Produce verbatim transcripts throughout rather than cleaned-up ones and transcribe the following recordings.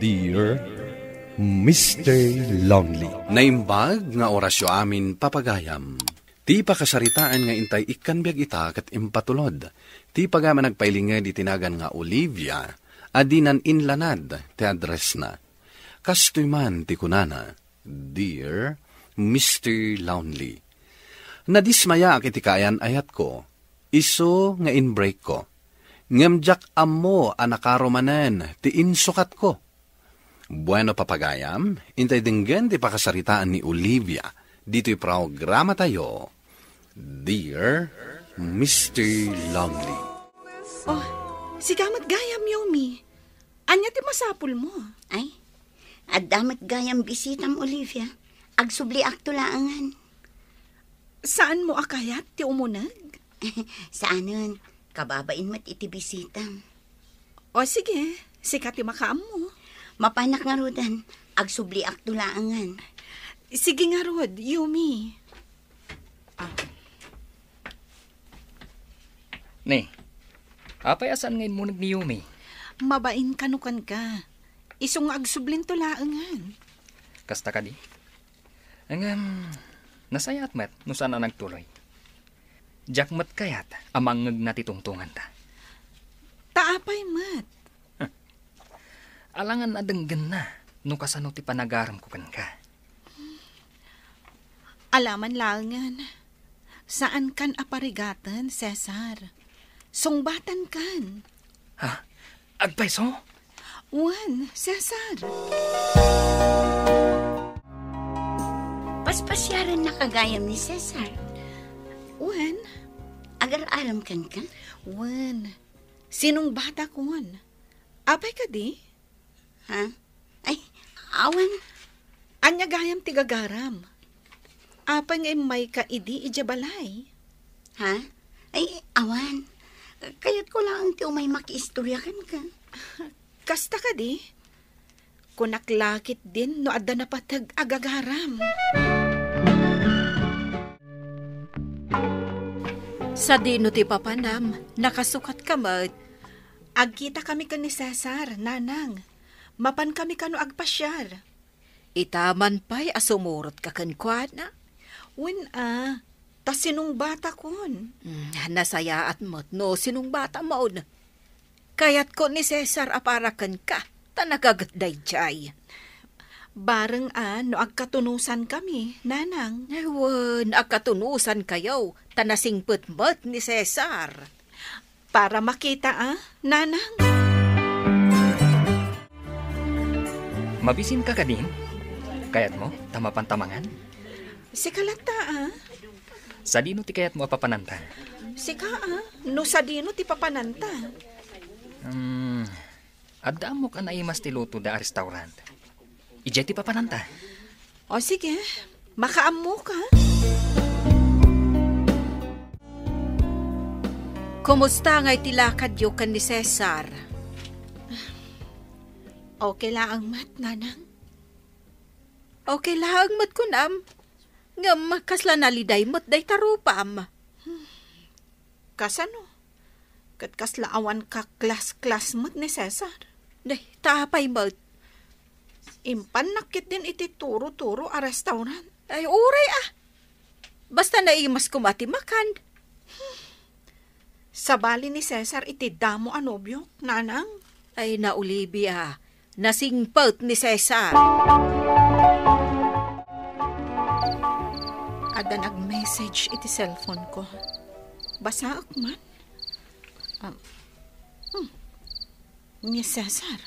Dear Mister Lonely. Naimbag nga orasyo amin, papagayam. Ti pakasaritaan nga intay ikkan biag ita ket impatulod ti pagayam a nagpailinged iti nagan nga Olivia a dinan inlanad ti addressna. Kastoy man ti kunana, "Dear Mister Lonely, nadismayaak iti kaayan-ayatko, isu nga in-breakko. Ngem diak ammo a nakaro manen ti insukatko." Bueno, papagayam, intay denggen ti pakasaritaan ni Olivia ditoy programatayo, Dear Mister Lonely. Oh, sika met gayam, Yumi. Ania ti masapulmo? Ay, adda met gayam bisitam, Olivia. Agsubliakto laengen. Saanmo a kayat ti umuneg? Saanen, kababain met iti bisitam. O sige, sika ti makaammo. Mapanak ngaruden, agsubliakto laengen. Sige ngarud, Yumi. Ah. Ni, apay a saan nga immuneg ni Yumi? Mabain kano kenka. Isu nga agsublinto laengen. Kasta kadi? Ngem, nasayaat met no saan a nagtuloy. Diak met kayat a mangngegna ti tungtunganta. Ta apay met? Alangan a denggenna no kasano ti panagaremko kenka. Alaman laengen. Saankan a parigaten, Cesar. Sungbatankan. Ha? Agpayso? Wen, Cesar. Paspasiarennaka gayam ni Cesar. Wen. Agar-arem kenka? Wen. Sinungbatakon. Apay kadi? Ha? Ay, awan. Ania gayam ti gagaram? Apay nga immayka idi idiay balay? Ha? Ay, awan. Kayatko laeng ti umay makiistorya kenka. Kasta kadi? Kunak la ketdin no adda napateg a gagaram. Sadino ti papanam? Nakasukatka met? Agkitakami ken ni Cesar, nanang. Mapankami kano agpasiar? Ita man pay a sumurotka kenkuana? Wen a, ta sinungbatakon. Mm, nasayaat met no sinungbatamon. Kayatko ni Cesar a para kenka, ta nagaget daydiay. Bareng a no agkatunosankami, nanang. Ay, wen, agkatunosankayo, ta nasingpet met ni Cesar. Para makita a, nanang. Mabisinka kadin? Kayatmo ta mapantamangan? Sika latta a. Sadino ti kayatmo a papananta? Sika a, no sadino ti papananta? Hmm, adda ammok a naimas ti luto da a restaurant. Idiay ti papananta. O sige, makaammoka. Kumusta ngay ti lakadyo ken ni Cesar? Okay laeng met, nanang. Okay laeng met kunam. Ngem kasla naliday met dayta rupam. Kasano? Ket kasla awan kaklas-klas met ni Cesar. Nay, ta apay met? Impannak ketdin iti turo-turo a restaurant. Ay, uray a. Basta naimas koma ti makan. Sabali ni Cesar iti damo a nobiok, nanang. Ay, na Olivia, nasingpet ni Cesar. Adda nag-message iti cellphone ko. Basaek man. Um, hmm. Ni Cesar.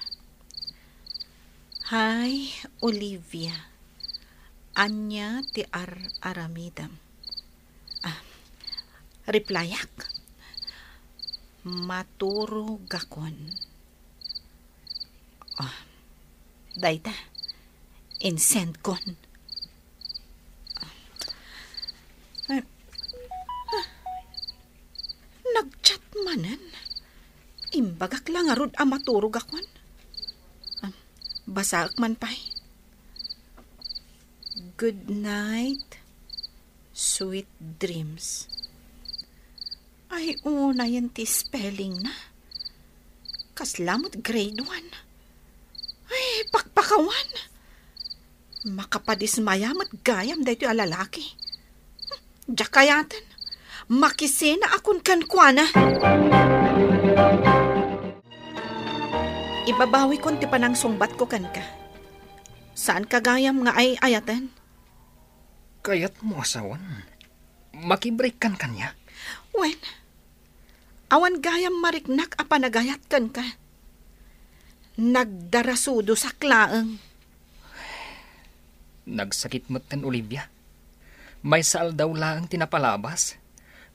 Hi, Olivia. Ania ti ar-aramidem? Ah, replyak. Maturogakon. Ah, dayta. Insendkon. Ah, ah, nag-chat manen. Imbagak la ngarud a maturogakon. Ah, basaek man pay. Good night, sweet dreams. Ay, unayen ti spelling na. Kasla met grade one. Ay, Makapadismaya met gayam daytoy a lalaki. Diak kayaten. Makisina akon kenkuana. Ibabawikon ti panangsungbatko kenka. Saanka gayam nga ay-ayaten? Kayatmo a sawen? Makibreakkan kaniak? Wen, awan gayam mariknak a panagayat kenka. Nagdarasudosak laeng. Nagsakit metten, Olivia. Maysa aldaw laeng ti napalabas.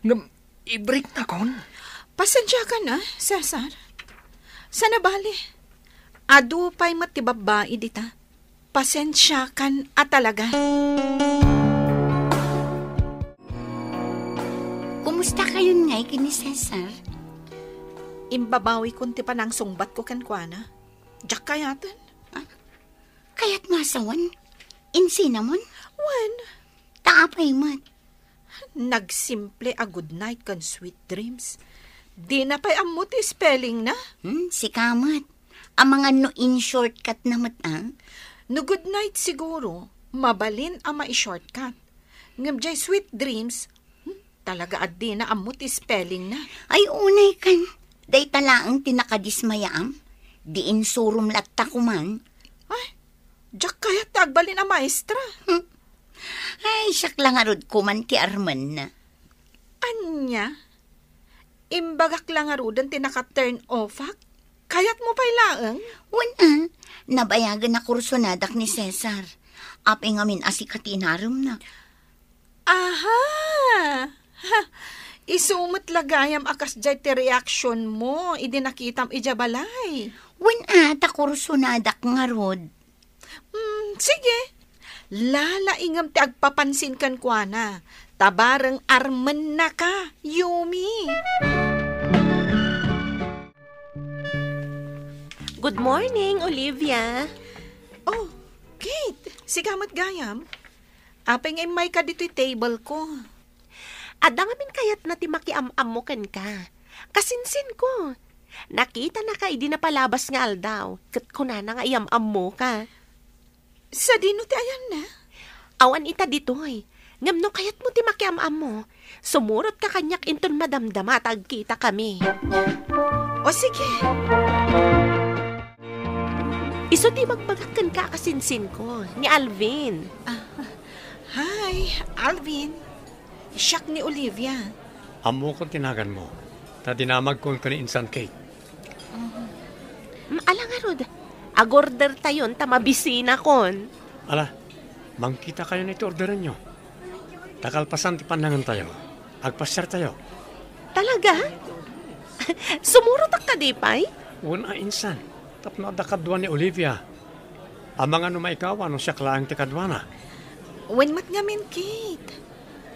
Ngem, ibreaknakon. Pasensiakan a, Cesar. Saan a bale, adu pay met ti babbai dita. Pasensiakan a talaga. Kumusta kayon ngay ken ni Cesar? Imbabawikon ti panangsungbatko kenkuana. Diak kayaten. Ah, kayatmo a sawen? Insinamon? Wen. Ta apay met? Nagsimple a good night ken sweet dreams. Dina pay ammo ti spellingna. Hmm, sika met. Amangan no in-shortcut na met, ah? No good night siguro, mabalin a mai-shortcut. Ngem jay sweet dreams, hmm, talaga a dina ammo ti spellingna. Ay, unay kan. Dayta laeng ti nakadismayaam. Di insurom latta kuman. Ay, diak kayat ti agbalin a maestra. Hmm. Ay, siak la ngarud kuman ti armenna. Ania? Imbagak la ngaruden ti naka-turn offak? Kayatmo pay laeng? Wen a, nabayagen a kursonadak ni Cesar. Apay ngamin a sika ti inaremna. Aha! Ha, isu met la gayam a kasdiay ti reaksionmo idi nakitam idiay balay. Wen a, ta kursonadak ngarud. Hmm, sige. Lalaingem ti agpapansin kenkuana. Ta bareng armennaka, Yumi. Good morning, Olivia. Oh, Kate, sika met gayam. Apay nga immayka ditoy table ko? Adda ngamin kayatna ti makiam-ammo kenka. Kasinsinko. Nakitanaka idi napalabas nga aldaw, ket kunana nga iam-ammoka. Sadino ti ayanna? Awan ita ditoy. Ngem no kayatmo ti makiam-ammo, sumurotka kaniak inton madamdama ta agkitakami. O, sige. Isu ti ibagbagak kenka a kasinsinko, ni Alvin. Ah, hi, Alvin. Siak ni Olivia. Ammokon ti naganmo, ta dinamagkon ken ni Insan Kate. Mm, ala ngarud, agordertayon ta mabisinakon. Ala, mangkitakayon iti orderenyo. Ta kalpasan ti pannangentayo, agpasiartayo. Talaga? Sumurotak kadi pay? Wen a, Insan, tapno adda kadua ni Olivia. Amangan no maikawa no siak laeng ti kaduana. Wen met ngamin, Kate.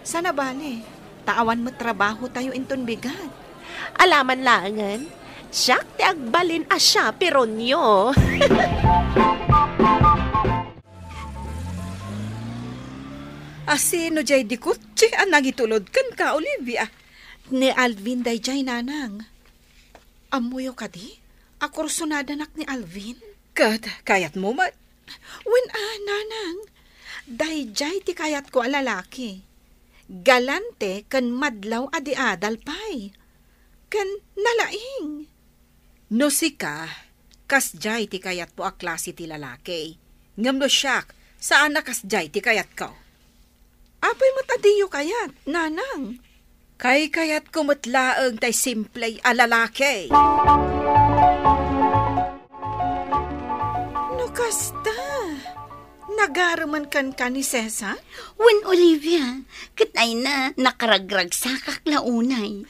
Saan a bale, ta awan met trabahotayo inton bigat. Alaman laengen, siak ti agbalin a chaperonyo. Asino jay di kotse a nangitulod kenka, Olivia? Ni Alvin dayjay, nanang. Ammoyo kadi a kursonadanak ni Alvin? Ket kayatmo met? Wen a, nanang. Dayjay ti kayatko a lalaki. Galante ken madlaw a di adal pay. Ken nalaing. No sika, kasdiay ti kayatmo a klase ti lalaki. Ngem no siak, saan a kasdiay ti kayatko. Apay met a diyo kayat, nanang? Kaykayatko met laeng tay simple a lalaki. No kasta, nagaremen kenka ni Cesar? Wen, Olivia, ket ay na, nakaragragsakak la unay.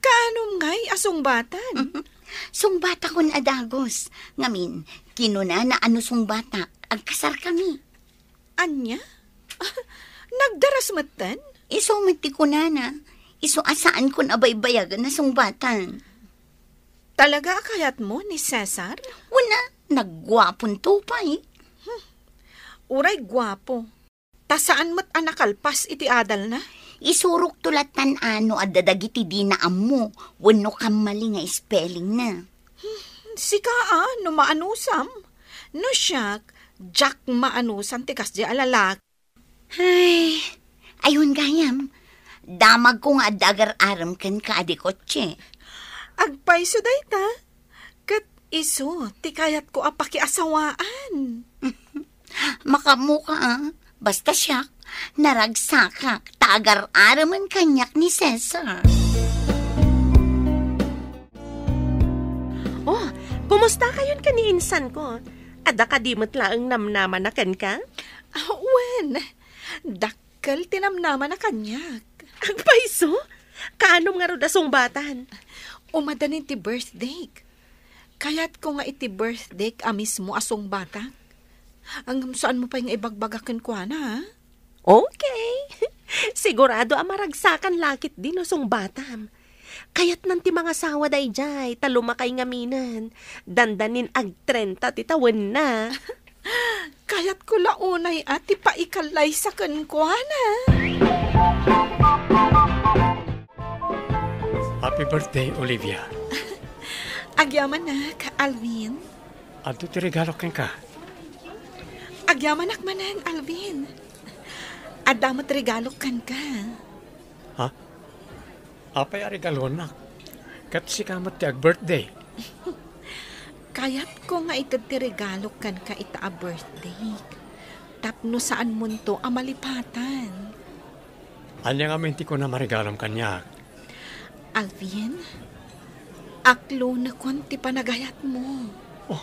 Kaanom ngay a sungbatan? Sungbatakon a dagus. Ngamin, kinunana a no sungbatak, agkasarkami. Ania? Nagdaras metten? Isu met ti kunana. Isu a saankon a baybayagan a sungbatan. Talaga a kayatmo ni Cesar? Wen a, nagguaponto pay. Hmm. Uray guapo. Ta saan met a nakalpas iti adalna? Isurokto lattan a no adda dagiti dina ammo wenno kammali nga spellingna. Hmm, sika a, no maanusam, No siak, diak maanusan ti kasdiay a lalaki. Ay, ayun gayam. Damagko nga adda agar-arem kenka a di kotse. Agpayso dayta, ket isu ti kayatko a pakiasawaan. Makaammoka, a. Basta siak, naragsakak, ta agar-aremen kaniak ni Cesar. Oh, kumusta kayon ken ni insanko? Adda kadi met laeng namnamana kenka? Ah, wen, dakkel ti namnamana kaniak. Agpayso? Kaanum ngarud a sungbatan? Umadanin ti birthday. Kayatko nga iti birthday a mismo a sungbatak. Ngem saanmo pay nga ibagbaga kenkuana, ha? Okay. Sigurado a maragsakan la ketdi no sungbatam. Kayatnan ti mangasawa daydiay, ta lumakay ngaminen. Dandanin agtrenta ti tawenna. Kayatko la unay a ti paikallaysa kenkuana. Happy birthday, Olivia. Agyamanak, Alvin. Adto ti regalok kenka. Agyamanak manen, Alvin. Adda met regalok kenka. Ha? Apay a regalonak? Ket sika met ti ag-birthday. Kayatko nga ited ti regalok kenka ita a birthday. Tapno saanmonto a malipatan. Ania ngamin ti kunam a regalom kaniak? Alvin, aklonekon ti panagayatmo. Oh,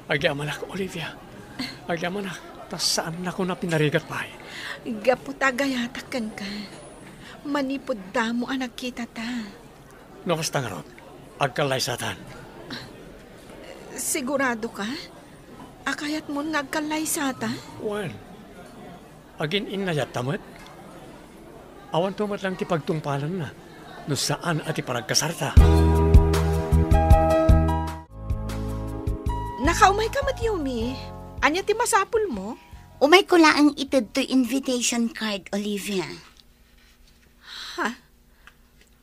agyamanak, Olivia. Agyamanak, ta saannakon a pinarigat pay. Gapu ta agayatak kenka. Manipud damo a nagkitata. No kasta ngarud, agkallaysatan. Sigurado ka? A kayatmon nga agkallaysata? Wen. Agin-innayatta met? Awanto met lang ti pagtungpalanna no saan a ti panagkasarta. Nakaumayka met, Yumi. Ania ti masapulmo? Umayko laeng ited toy invitation card, Olivia. Ha?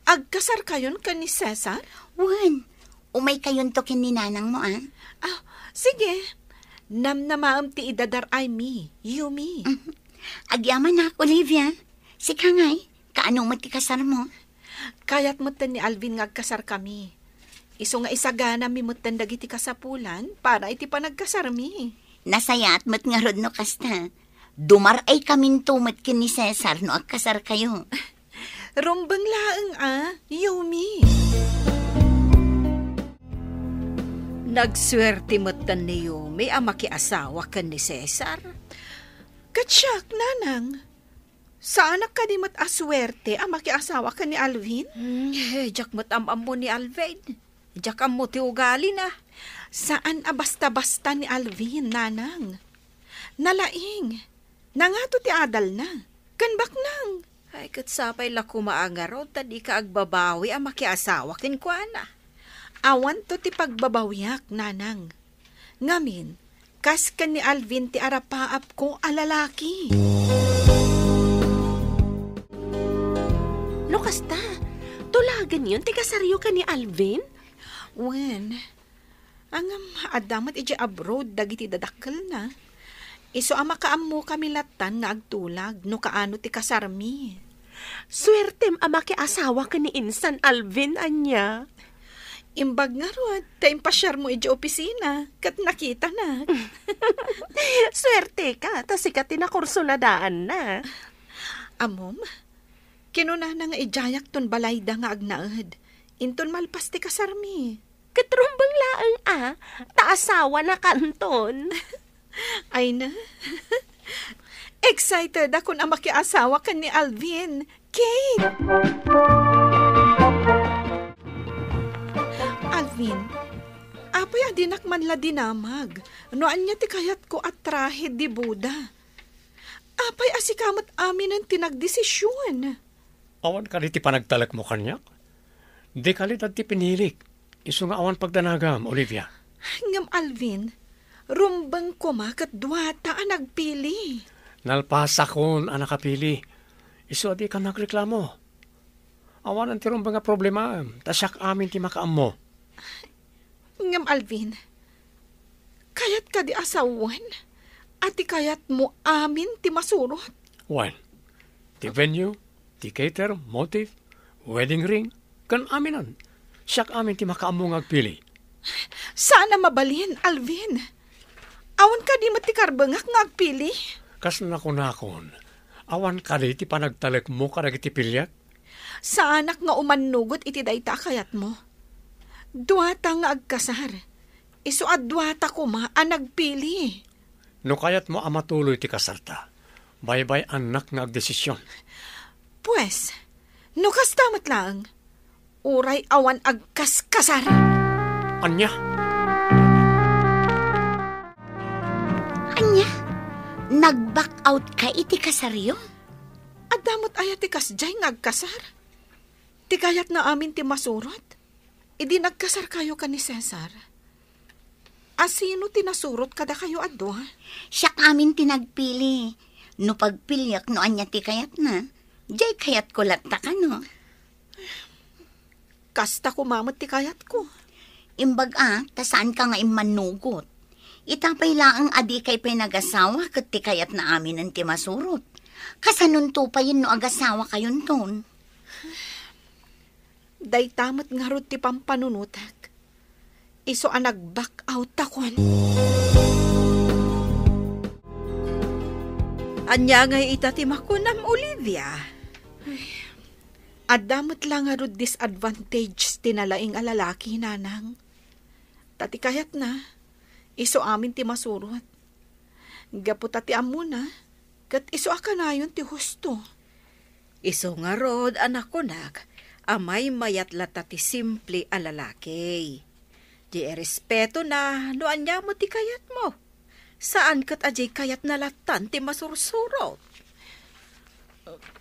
Agkasarkayon ken ni Cesar? Wen, umaykayonto ken ni nanangmo, a. Ah, sige. Namnamaem ti idadar-aymi, Yumi. Mhm. Agyamanak, Olivia. Sika ngay, kaano met ti kasarmo? Kayat metten ni Alvin nga agkasarkami. Isu nga isaganami metten dagiti kasapulan para iti panagkasarmi. Nasayaat met ngarud no kasta. Dumar-aykaminto met ken ni Cesar no agkasarkayo. Rumbeng laeng a, Yumi. Nagsuerte metten ni Yumi a makiasawa ken ni Cesar. Ket siak, nanang, saanak kadi met a suerte a makiasawa ken ni Alvin? Hmm, eh, diak met am-ammo ni Alvin. Diak ammo ti ugalina. Saan a basta-basta ni Alvin, nanang. Nalaing. Nangato ti adalna. Ken baknang. Ay, ket sapay la koma a ngarud ta dika agbabawi a makiasawa kenkuana. Awanto ti pagbabawiak, nanang. Ngamin, kas ken ni Alvin ti arapaapko a lalaki. No kasta, tulagenyon ti kasaryo ken ni Alvin? Wen, ngem adda met idiay abroad dagiti dadakkelna. Isu a makaammokami lattan nga agtulag no kaano ti kasarmi. Suertem a makiasawa ken ni insan Alvin, ania? Imbag ngarud, ta impasiarmo idiay opisina, ket nakitanak. Suerteka, ta sika ti nakursunadaanna. Ammom, kinunana nga idiayakton balayda nga agnaed, inton malpas ti kasarmi. Ket rumbeng laeng a, ta asawanakanton. Ay na. Excited akon a makiasawa ken ni Alvin. Kate! Alvin, apay a dinak man la dinamag no ania ti kayatko a trahe de boda? Apay a sika met aminen ti nagdesisyon? Awan kadi ti panagtalekmo kaniak? Dika laeng ti pinilik. Isu nga awan pagdanagam, Olivia. Ngem Alvin, rumbeng koma ket duata a nagpili. Nalpasakon a nakapili. Isu a dika nagreklamo. Awanen ti rumbeng a problemaem, ta siak amin ti makaammo. Ngem Alvin, Kayat kadi a sawen a ti kayatmo amin ti masurot? Wen, ti venue, ti cater, motif, wedding ring, ken aminen. Siak amin ti makaammo nga agpili. Saan a mabalin, Alvin. Awan kadi met ti karbengak nga agpili? Kas nakunakon, awan kadi ti panagtalekmo kadagiti piliek? Saanak nga umannugot iti dayta a kayatmo. Duata nga agkasar. Isu a duata koma a nagpili. No kayatmo a matuloy ti kasarta, baybay-annak nga agdesisyon. Pues, no kasta met laeng, uray awan agkaskasar. Ania? Ania? Nag-back out ka iti kasaryo? Adda met aya ti kasdiay nga agkasar? Ti kayatna amin ti masurot? Idi nagkasarkayo ken ni Cesar, a sino ti nasurot kadakayo a dua? Siak amin ti nagpili. No pagpiliak no ania ti kayatna, diay kayatko latta kano. Kasta koma met ti kayatko. Imbag a, ta saanka nga immannugot. Ita pay laeng a dikay pay nagasawa ket ti kayatna aminen ti masurot. Kasanonto payen no agasawakayonton? Dayta met ngarud ti pampanunotek. Isu a nag-back out takon. Ania ngay ita ti makunam, Olivia? Ay, adda met la ngarud disadvantage ti nalaing a lalaki, nanang. Ta ti kayatna, isu amin ti masurot. Gapu ta ti ammona, ket isu a kanayon ti husto. Isu ngarud a nakunak a maymayat latta ti simple a lalaki. Di irespetona no ania met ti kayatmo. Saan ket a diay kayatna lattan ti masursurot.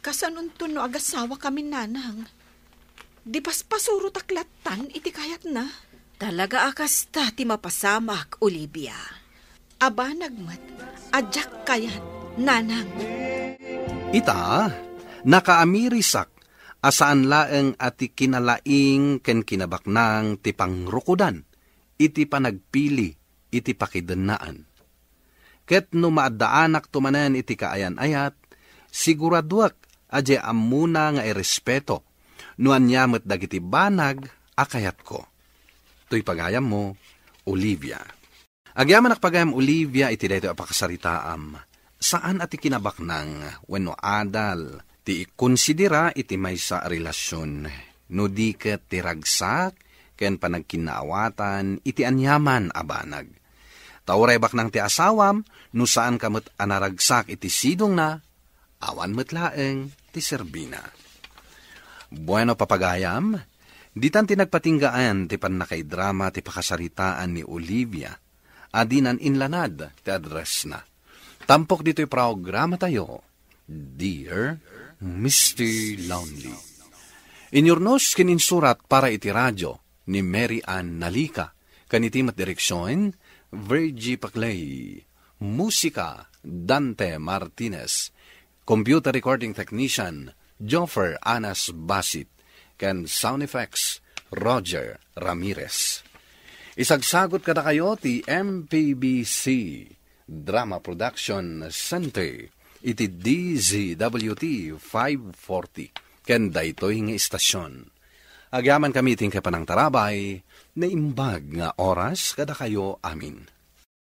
Kasanonton no agasawakamin, nanang? Di paspasurotak lattan iti kayatna? Talaga a kasta ti mapasamak, Olivia. Abanag met a diak kayat, nanang. Ita, nakaamirisak a saan laeng a ti kinalaing ken kinabaknang ti pangrukodan iti panagpili iti pakidennaan. Ket no maaddaanakto manen iti kaayan-ayat, siguraduek a diay ammona nga irespeto no ania met dagiti banag a kayatko. Toy pagayammo, Olivia. Agyamanak pagayam, Olivia, iti daytoy a pakasaritaam. Saan a ti kinabaknang wenno adal ti ikonsidera iti maysa a relasion, no di ket ti ragsak ken panagkinnaawatan iti aniaman a banag. Ta uray baknang ti asawam, no saanka met a naragsak iti sidongna, awan met laeng ti serbina. Bueno, papagayam, ditan ti nagpatinggaan ti pannakaidrama ti pakasaritaan ni Olivia a dinan inlanad ti addressna. Tampok ditoy programatayo, Dear Mister Lonely. Inyurnos ken insurat para iti radio ni Mary Ann Nalica, ken iti met direksion, Virgie Paclay. Musika, Dante Martinez. Computer recording technician, Joffer Anas Basit. Ken sound effects, Roger Ramirez. Isagsagot kadakayo ti M P B C Drama Production Center iti D Z W T five forty ken daytoy nga istasion. Agyamankami iti panangtarabay, naimbag nga oras kadakayo amin.